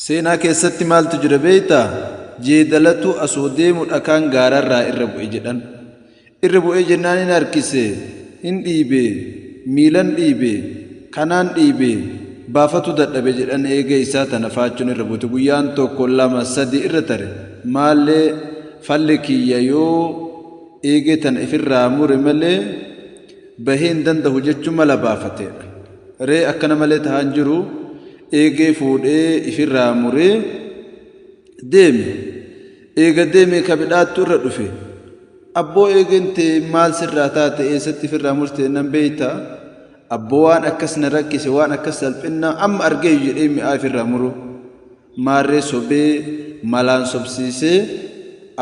Seenaa keessatti maaltu jira beektaa? Jeedalatu asoo deemu dhakaan gaararraa irra bu'e jedhan. Irra bu'ee jennaan hin harkise, hin dhiibe, miilan dhiibe, kanaan dhiibe, baafatu dadhabe jedhan. Eegee isaa tana faachuun irra buute. Guyyaan tokko, lama, sadi irra tare. Maallee falli kiyya yoo eegee tana ifirraa mure malee bahee hin danda'u jechuun mala baafateedha. Ree akkana malee tahaan jiru, eegee fuudhee ifirraa muree deeme. Eega deeme ka bidhaattu irra dhufe. Abboo, eegeen tee maal sirraa taate? Eessatti ifirraa murte? Nan beeyta abboo, waan akkas na rakkise, waan akkas salphinnaa amma argeeyyu jedhee mi'aa ifirraa muru. Maarree sobee malaan sobsiisee,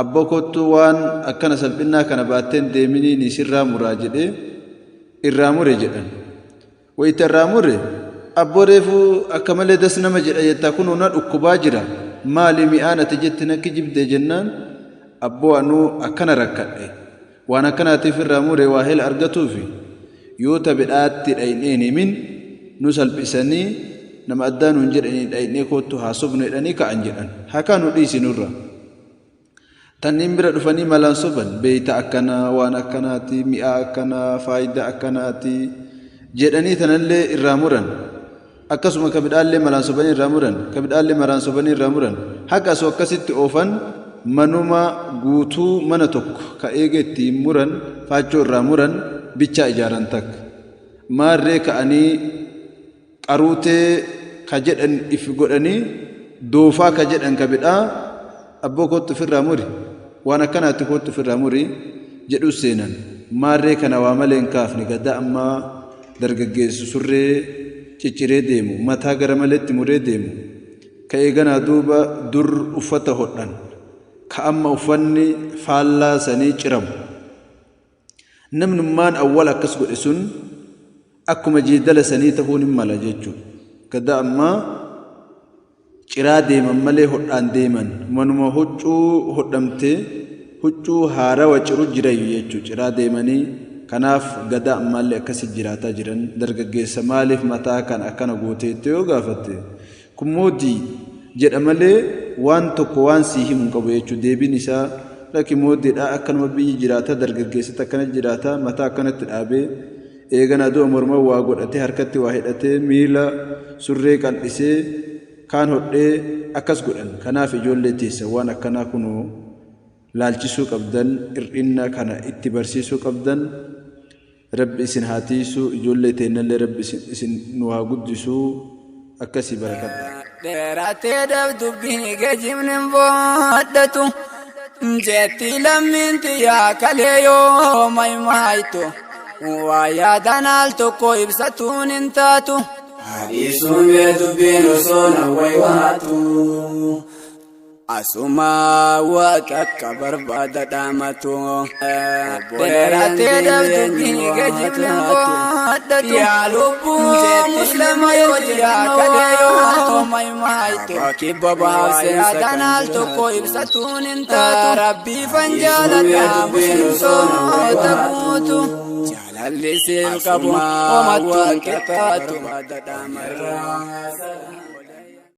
abboo kottu, waan akkana salphinnaa kana baatteen deeminii ni sirraa muraa jedhee irraa mure jedhan. Wayita irraa mure, abboo, reefuu akka malee das nama jedha jettaa, kunuu na dhukkubaa jira, maali mi'aan ati jette nakki jibdee jennaan, abboo, anuu akkana rakkadhe, waan akkanaatiif irraa mure, waa hela argatuufi yoo tabidhaatti dhayneen himin nu salphisanii nama addaa nuun jedhanii, dhaynee koottu haasofnu jedhanii ka'an jedhan. Hakaa nu dhiisi nurra. Tanniin bira dhufanii malaan soban, beeyta akkanaa, waan akkanaati, mi'aa akkanaa, faayidaa akkanaati jedhanii tanallee irraa muran. Akkasuma ka bidhaallee malaan sobanii irraa muran, ka bidhaallee malaan sobanii irraa muran. Haqa osoo akkasitti oofan, manuma guutuu, mana tokko ka eega ittiin muran, faachoo irraa muran bichaa ijaaran takka. Maarree ka'anii qaruutee ka jedhan if godhanii, doofaa ka jedhan ka bidhaa, abboo kottu ofirraa muri, waan akkanaatti kottu ofirraa muri jedhu seenan. Maarree kana waa malee hin kaafne. Gadaa ammaa dargaggeessu surree cicciree deemu, mataa gara maleetti muree deemu, ka eeganaa duuba dur uffata hodhan, ka amma uffanni faallaa sanii ciramu. Namnummaan awwal akkas godhe sun akkuma jeedala sanii ta'uun hin mala jechuudha. Gadaa ammaa ciraa deeman malee hodhaan deeman, manuma huccuu hodhamte huccuu haarawa ciru jirayyu jechuudha, ciraa deemanii. Kanaaf gadaa ammaallee akkasi jiraataa jiran. Dargaggeessa maaliif mataa kan akkana gooteette yoo gaafatte, kun moodii jedha malee waan tokko waan sii himu hin qabu jechuudha. Deebiin isaa, lakki, moodiidha, akkanuma biyyi jiraata, dargaggeessatti akkana jiraata, mataa akkanatti dhaabee, eegana du'a morma waa godhatee, harkatti waa hidhatee, miila surree qal'isee, kaan hodhee akkas godhan. Kanaaf ijoollee teessan waan akkanaa kunoo laalchisuu qabdan, hir'inna kana itti barsiisuu qabdan. Rabbi isin haa tiisu, ijoollee teennallee Rabbi isin nu haa guddisuu. Akkasii barakadha. Dheeratee daf dubbii geejjibni hin boodhatu. Jeetti lammiin xiyyaa kalee yoo maymaayitu. Waa yaadan al tokko ibsatuun hin taatu. Hadiisuun bee dubbiin osoo na waywaatu. Asuma waa takka barbaada dhaamatu. Dheeratee daf dubbii geejjibni hin boodhatu. Yaa lubbuu muslima yoo jiraatee yoo maymaayitu. Kibba baaseensa kan al tokko ibsatuun hin taatu. Rabbii fan jaaladha muslimtoota guutu. Jaalalli siif qabu homattuun qixxaatu.